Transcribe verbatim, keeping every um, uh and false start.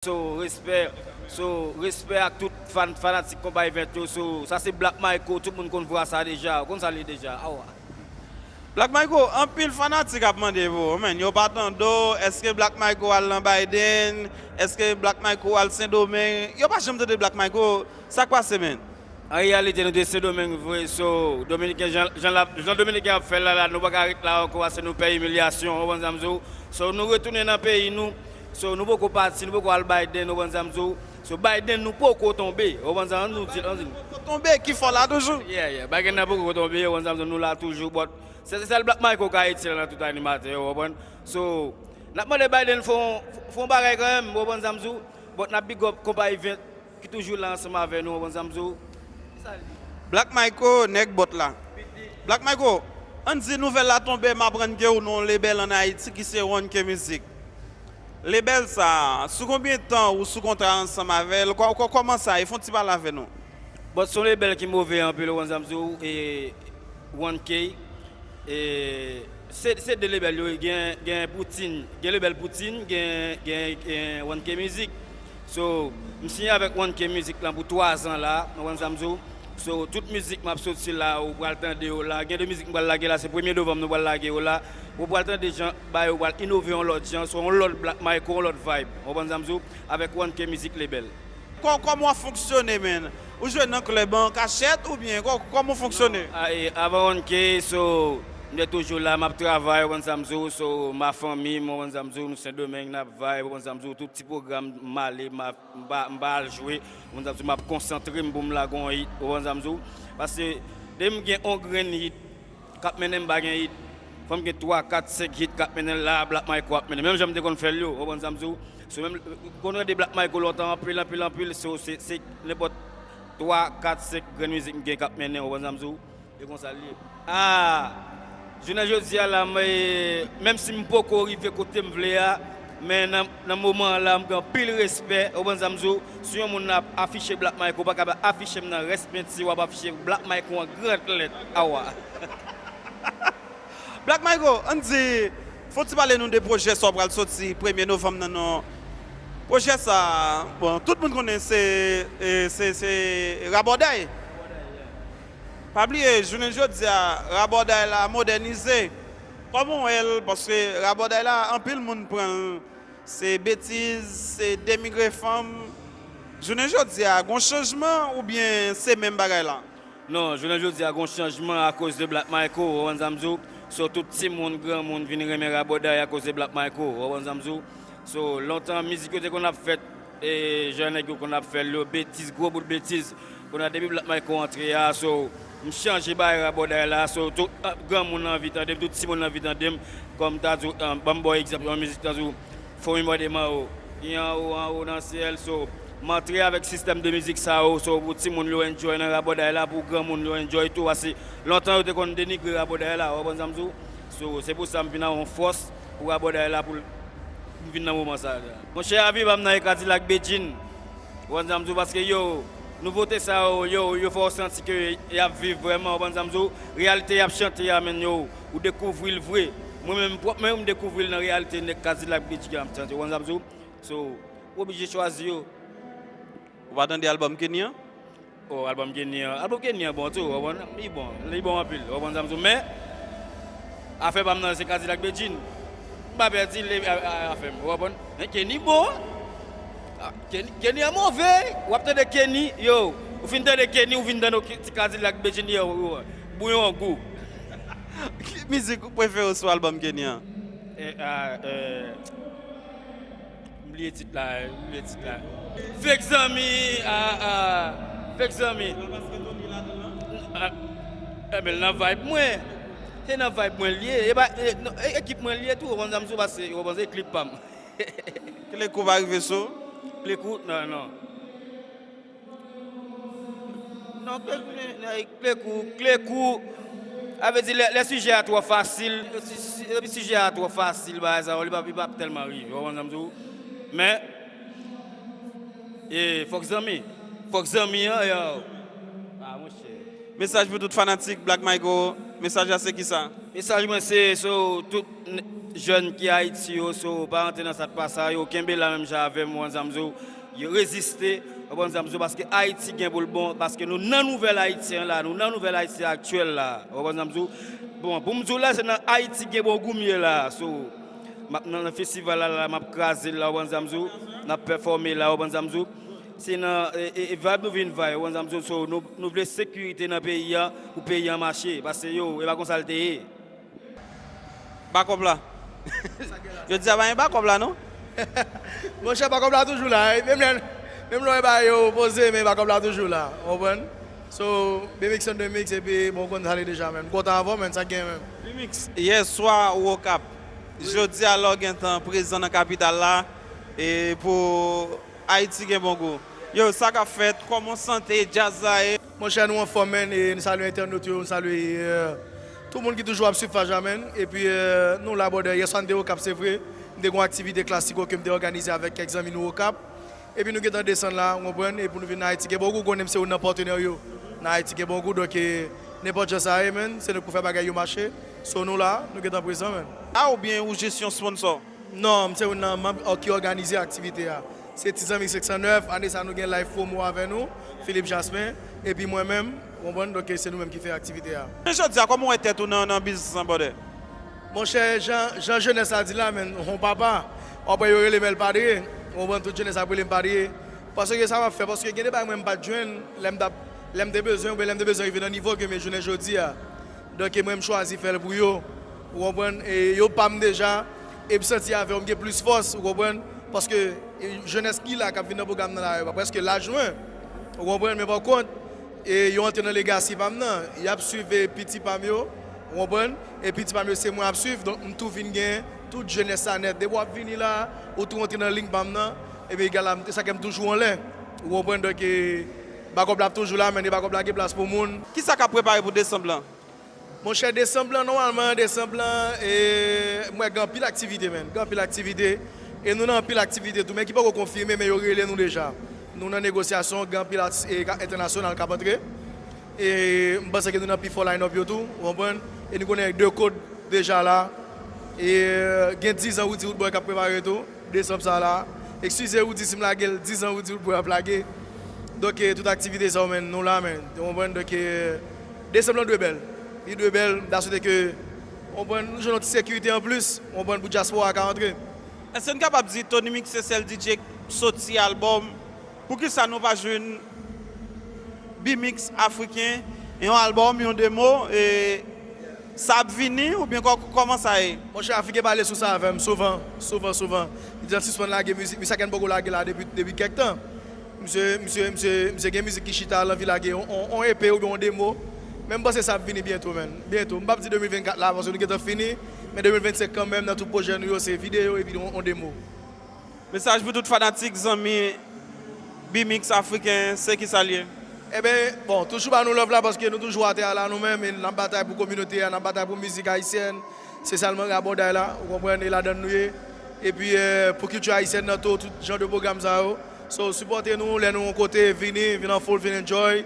So, respè. So, respè ak tout fan, fanatik Konpa Event yo. So, sa se Black Michael, tout moun konn vwa sa deja, ou konn sa l ye deja. Awa. Black Michael, anpil fanatik ap mande pou ou, men yo pa tande w. Èske Black Michael al nan Biden? Èske Black Michael al Sendomeng? Yo pa janm tande Black Michael. Sa k pase, men? An reyalite, nou te Sendomeng vre, so, Dominiken, jan, jan, l ap, jan Dominiken ap fè l la, la, nou pa ka ret la ankò, paske nou pè imilyasyon, ou konprann sa m di w? So, nou retounen nan peyi nou, so, nou poko pati, nou poko al Biden, ou konprann sa m di w? So, Biden, nou poko tonbe, ou konprann sa m di w? Poko tonbe, ki fò la toujou? Yeah, yeah, Biden nan poko tonbe, ou konprann sa m di w? Nou la toujou, but, se, se sèl Black Michael ka itil nan tout animatè yo, ou konprann? So, n ap mande Biden fè yon, fè yon bagay kanmenm, ou konprann sa m di w? But, n ap big up Konpa Event, ki toujou la ansanm avè nou, ou konprann sa m di w? Black Michael, nèg bòt la. Black Michael, ann di nouvèl la tonbe, m aprann ke ou nan yon lebèl ann Ayiti ki se One K Music. Lebèl sa, sou konbyen tan ou sou kontra ansanm avè l? Kò-, kò-, kòman sa ye? Fè yon ti pale avè nou. But se yon lebèl ki move anpil, ou konprann sa m di w? E One K, E, se, se de lebèl yo, gen, gen Putin, gen lebèl Putin, gen, gen, gen One K Music. So, m siyen avèk One K Music lan pou twa zan la, ou konprann sa m di w? So, tout mizik m ap soti la, ou pral tande yo la. Gen de mizik m pral lage la, se premye novanm nou pral lage yo la. Ou pral tande jan, ba yo pral inove yon lòt jan, so yon lòt Black Michael, yon lòt vibe. Ou konprann sa m di w? Avèk One K Music Label. Kò-, kòman w ap fonksyone, men? Ou jwe nan klèb an kachèt oubyen kò-, kòman w fonksyone? A, e, avan One K, so, m te toujou la, m ap travay, ou konprann sa m di w, so, ma fanmi m, ou konprann sa m di w, nou Sendomeng, n ap vibe, ou konprann sa m di w, tout ti pwogram, m ale, m ap, m pa, m pa al jwe, ou konprann sa m di w, m ap konsantre m pou m lage yon hit, ou konprann sa m di w. Paske, depi m gen yon grenn hit, k ap mennen m pa gen hit. Fò m gen twa, kat, senk hit k ap mennen l la, Black Michael ap mennen. Menm jan m te konn fè l yo, ou konprann sa m di w? So, menm, ou konn tande Black Michael lontan anpil, anpil, anpil, so, se, se nenpòt twa, kat, senk grenn mizik m gen k ap mennen, ou konprann sa m di w? E konsa l ye. A, jounen jodi a la, m, e, menm si m poko rive kote m vle a, men nan, nan moman an la, m gen anpil respè, ou konprann sa m di w? Si yon moun ap afiche Black Michael, ou pa ka afiche m nan rès penti, w ap afiche Black Michael an gran lèt, awa. Black Michael, ann di, fò w ti pale nou de pwojè sa w pral soti premye novanm nan, non. Pwojè sa, bon, tout moun konnen se, e, se, se Rabòday. Pa bliye, jounen jodi a, Rabòday la modènize. Kòman w wè l? Paske Rabòday la, anpil moun pran l, se betiz, se denigre fanm. Jounen jodi a, gon chanjman oubyen se menm bagay la? Non, jounen jodi a gon chanjman akoz de Black Michael, ou konprann sa m di w? So, tout timoun, granmoun vin renmen Rabòday akoz de Black Michael, ou konprann sa m di w? So, lontan, mizik yo te konn ap fèt, e, jan nèg yo konn ap fè l yo, betiz, gwo bout betiz. Kounye a, depi Black Michael antre a, so, m chanje bagay Rabòday la, so, tout, a, granmoun anvi tande m, tout timoun anvi tande m. Kòm m ta di w, a, ban m ba w egzanp, yon mizik tankou Fò memwa de manwo ki anwo, anwo nan syèl, so, m antre avèk sistèm de mizik sa yo, so, pou timoun yo enjoy nan Rabòday la, pou granmoun yo enjoy tou, paske lontan yo te konn denigre Rabòday la, ou konprann sa m di w? So, se pou sa m vin ak yon fòs pou Rabòday la, pou l vin nan moman sa a. Monchè, avi pa m nan e Kadilak Bedjine. Ou konprann sa m di w? Paske yo, nouvote sa yo, yo, yo fè w santi ke y ap viv vrèman, ou konprann sa m di w? Reyalite y ap chante a, menn, yo, ou dekouvri l vre. Mwen menm, pwòp mwen, m dekouvri l nan reyalite nèg Kadilak Bedjine k ap chante, ou konprann sa m di w? So, ou oblije chwazi yo. Ou pa tande albòm Kenny an? Oh, albòm Kenny an. Albòm Kenny an bon tou, ou konprann? Li bon, li bon anpil, ou konprann sa m di w? Men, afè pa m nan, se Kadilak Bedjine. M pa pèdi l, a, a, afè m, ou konprann? Men Kenny bon. Ah, Kenny, Kenny an move. W ap tande Kenny, yo. Ou fin tande Kenny, ou vin tande ti Kadilak Bedjine, yo, yo. Bouyon an gou. Ki mizik ou prefere sou albòm Kenny an? E, a, e, M bliye tit la, m bliye tit la. Fake zanmi, a, a, fake zanmi. A, e, men l nan vibe mwen. Se nan vibe mwen l ye. E pa, e, non, e, ekip mwen l ye tou, ou konprann sa m di w, paske, ou konprann, se klip pa m. Klekou pa rive sou? Klekou, non, non. Non, Klekou, Klekou, Klekou, a vle di, lè, lè sijè a twò fasil, si, si, depi sijè a twò fasil, bagay sa yo, li p ap, li p ap tèlman rive, ou konprann sa m di w? Men, e, fòk zanmi, fòk zanmi an, yo. Ah, monchè. Mesaj pou tout fanatik Black Michael, mesaj la se kisa? Mesaj mwen se, so, tout, n-, Jèn ki Ayiti yo, so, pa rantre nan sa k pa sa, yo kenbe la menm jan avè m, ou konn sa m di w, yo reziste, ou konn sa m di w, paske Ayiti gen pou l bon, paske nou nan nouvèl Ayiti an la, nou nan nouvèl Ayiti aktyèl la, ou konn sa m di w. Bon, pou m di w la, se nan Ayiti gen bon gou m ye la, so, m ap nan, nan festival la, la, m ap kraze l la, ou konn sa m di w, n ap pèfòme la, ou konn sa m di w. Se nan e, e, e vibe nou vin vibe, ou konn sa m di w, so, nou, nou vle sekirite nan peyi a, pou peyi a mache, paske yo, e pa konsa l te ye. Bakòp la. Yo di a pa gen bakòp la, non? Monchè, bakòp la toujou la. Menm lè, menm lè w ba yo poze, men bakòp la toujou la. Ou konprann? So, B-Mix on the mix, epi bon, w konn sa l ye deja, menn. M kontan avè w, menn, sa k gen, menn. B-Mix, yè swa ou Okap. Jodi a la w gentan prezan nan kapital la, e pou Ayiti gen bon gou. Yo, sa k ap fèt? Kòman w sante? Djaz la ye? Monchè, nou anfòm, menn, e n salye entènot yo, n salye, euh, tout moun ki toujou ap swiv Faja, menn. Epi, euh, nou la, brother. Yè swa, n te Okap, se vre. N te gen yon aktivite klasiko ke m te òganize avèk kèk zanmi nou Okap. Epi nou gentan desann la, w konprann? Epi nou vin nan Ayiti gen bon gou, konnen m se youn nan patnè yo nan Ayiti gen bon gou, donk, e, nenpòt jan sa ye, menn, se nou k pou fè bagay yo mache. So, nou la, nou gentan prezan, menn. A, oubyen ou jis yon sponsor? Non, m se youn nan manm ki òganize aktivite a. Se ti zanmi senk san nèf, ane sa nou gen live promo avè nou, Philippe Jasmin, epi mwen menm, ou konprann, donk se nou menm ki fè aktivite a. Men jodi a, kòman w wè tèt ou nan, nan biznis lan, brother? Monchè, jan, jan jenès la di la, menn, yon papa, w ap wè yo rele m El Padre, ou konprann, tout jenès ap rele m Padre. Paske sa m ap fè, paske gen de bagay mwen m pa t jwenn, lè m t ap, lè m te bezwen, oubyen lè m te bezwen rive nan nivo ke m ye jounen jodi a. Donk, e mwen, m chwazi fè l pou yo. Ou konprann? E yo pa m deja, e m santi avè yo, m gen plis fòs, ou konprann? Paske, e, jenès ki la, k ap vin nan pwogram nan la, yo pa prèske laj mwen. Ou konprann? Men pa kont, e yo antre nan legasi pa m nan. Y ap swiv, e, piti pa m yo, ou konprann? E piti pa m yo, se mwen y ap swiv, donk, m tou vin gen tout jenès sa nèt. Depi w ap vini la, ou tou antre nan liy pa m nan, ebyen, egal a m, sa k fè m toujou anlè. Ou konprann? Donk, e, bakòp la ap toujou la, men bakòp la gen plas pou moun. Kisa k ap prepare pou desanm lan? Monchè, desanm lan, nòmalman, desanm lan, e, m wè gen anpil aktivite, menn. Gen anpil aktivite. E nou nan anpil aktivite tou, men ki poko konfime, men yo rele nou deja. Nou nan negosyasyon, gen anpil atis, e, ka, entènasyonal k ap antre. E m panse ke nou nan pi fò line-up yo tou, ou konprann? E nou konnen de kod deja la. E, e, gen diz an Roody Roodboy k ap prepare tou. Desanm sa la. Eskize Roody si m lage l, diz an Roody Roodboy ap lage. Donk, e, tout aktivite sa yo, menn, nou la, menn. Ou konprann? Donk, e, desanm lan dwe bèl. Li dwe bèl. M ta swete ke, ou konprann, nou jwenn yon ti sekirite anplis, ou konprann, pou dyaspora a ka antre. Èske n kapab di Tony Mix se sèl D J k soti albòm? Poukisa nou pa jwenn B-Mix Afriken, yon albòm, yon demo, e sa ap vini oubyen kò-, kòman sa ye? Monchè, Afriken pale sou sa avè m souvan, souvan, souvan. Li di l sispann lage mizik, misye Aken poko lage la depi, depi kèk tan. Misye, misye, misye, misye gen mizik ki chita, l anvi lage yon, yon, yon E P oubyen yon demo. Men m panse sa ap vini byento, menn. Byento. M p ap di de mil vennkat la, paske nou gentan fini. Men de mil vennsenk kanmenm, nan tout pwojè nou yo, se videyo epi yon, yon demo. Mesaj pou tout fanatik, zanmi B-Mix Afriken, se kisa l ye? Eben, bon, toujou ba nou love la, paske nou toujou atè a la, nou menm, e n ap batay pou kominote a, n ap batay pou mizik ayisyèn. Se sa l mande rabòday la, ou konprann, e ladann nou ye. Epi, eh, pou kilti ayisyèn nan tou, tout jan de pwogram sa yo. So, sipòte nou, lè nou yon kote, vini, vin an foul, vin enjoy.